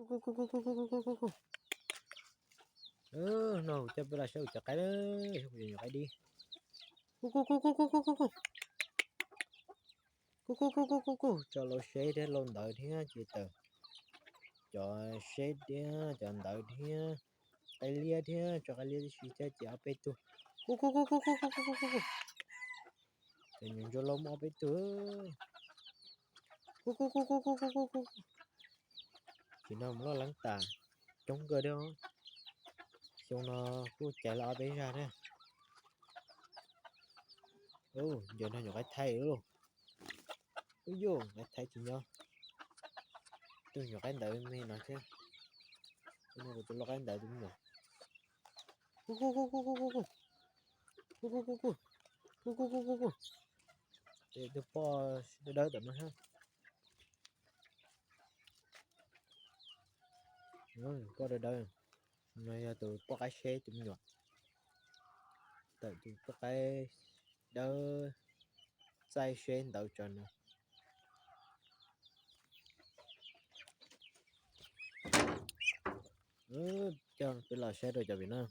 Kuj kuj kuj kuj kuj kuj kuj kuj. No kuv coj peb los saib kuv cov qaib, saib kuv cov nyuam qaib dib. Kuj kuj kuj kuj kuj kuj kuj kuj. Kuj kuj kuj kuj kuj kuj. Tso lau seb thiab lau ntawv thiab ces tawm cov seb thiab cov ntawv thiab qaib liab thiab, tso qaib liab tib si thiab ces ob peb tug. Kuj kuj kuj kuj kuj kuj kuj kuj. Cov nyuam ntsuag lauj muaj ob peb tug. Kuj kuj kuj kuj kuj kuj kuj kuj. Tsis no mus loj leeb tas, coob kawg thiab. Xyoo no kuj caiv lawm ob peb zaj thiab. Ub, ntawm no nyuam qaib thaib lauj. Ub yuj, qaib thaib tsis nyob. Tus nyuam qaib ntawd me no thiab. Tus no kuv tus lau qaib ntawd tus me nyuam. Kuj kuj kuj kuj kuj kuj kuj. Kuj kuj kuj kuj. Kuj kuj kuj kuj kuj. Ces tus poj dawb dawb tom no thiab. Poj dawb dawb no yog tus poj qaib seb tus me nyuam. Tawm tus poj qaib dawb txaij seb ntawd tso no. Coj peb los saib rau cov pem no.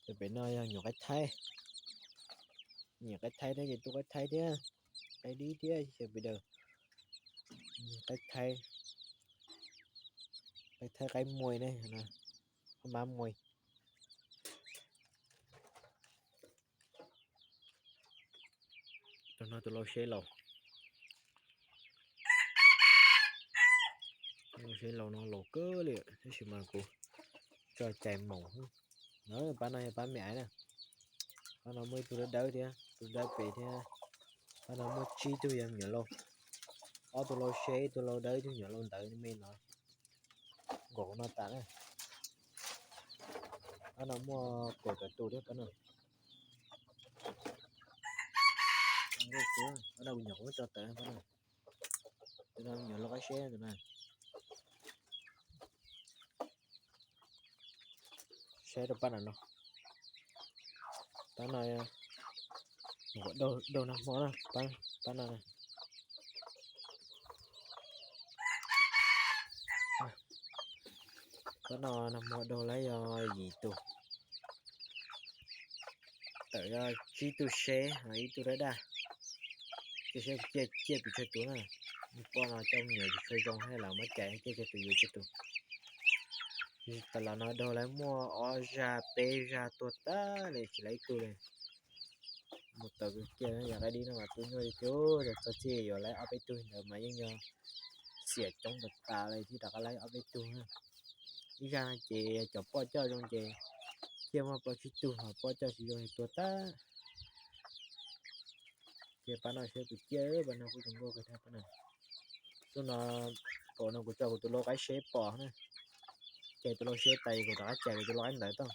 Cov pem no yog nyuam qaib thaib. Nyuam qaib thaib thiab ces tus qaib thaib thiab, qaib dib thiab xyaw pes daws. Qaib thaib, qaib thaib qaib muaj ne, qaib mab muaj. Tus no tus lau seb laus. Lau seb laus no laus kawg li tab sis mas kuv tso cais maum. Pab no yog pab me aiv na. Pab no muaj ib tug dawb dawb thiab, tus dawb pem thiab. Pab no muaj tsib tug yog me nyuam lau. Ob tug lau seb, ib tug lau dawb, ib tug nyuam lau ntawd me no. Nkaum no tas na. Pab no muaj kaum tawm tus thiab pab no. Pab no kuv nyuam qhuav muab tso tawm pab no. Tus no me nyuam lau qaib seb tus no. Saib rau pab no no. Pab no daug nag hmo na, pab no. Pab no nag hmo daug lawm yog yim tus. Tawm yog tsib tug seb, ib tug dawb daj. Ces seb ciaj ciaj pes tsawg tus na. Poj no coj me nyuam tsis tshua zoo thiab, lawv muab cais ciaj tsawg tus yuav tsawg tus. Tam los no daug lawm muaj ob zaj peb zaj tuag tag li tsis lawv ib tug li. Mus tawm kiag yog qaib dib no mas tu nyuaj li thiab, txog txij yuav lawv ob peb tug ntawd mas yeej yog xiam coob tas tas li thiaj rov qab lawv ob peb tug na. Ib zaj no ces cov poj coj zoo ces ciaj muaj plaub tsib tug, ho poj coj tsis zoo ces tuag tag. Ces pab no seb tus ciaj, pab no kuj zoo nkauj kawg thiab pab no. Xub no, kaum no kuv tso kuv tus lau qaib seb pom na. Ces tus lau seb tas kuv rov qab cais kuv tus lau qaib ntawd tau.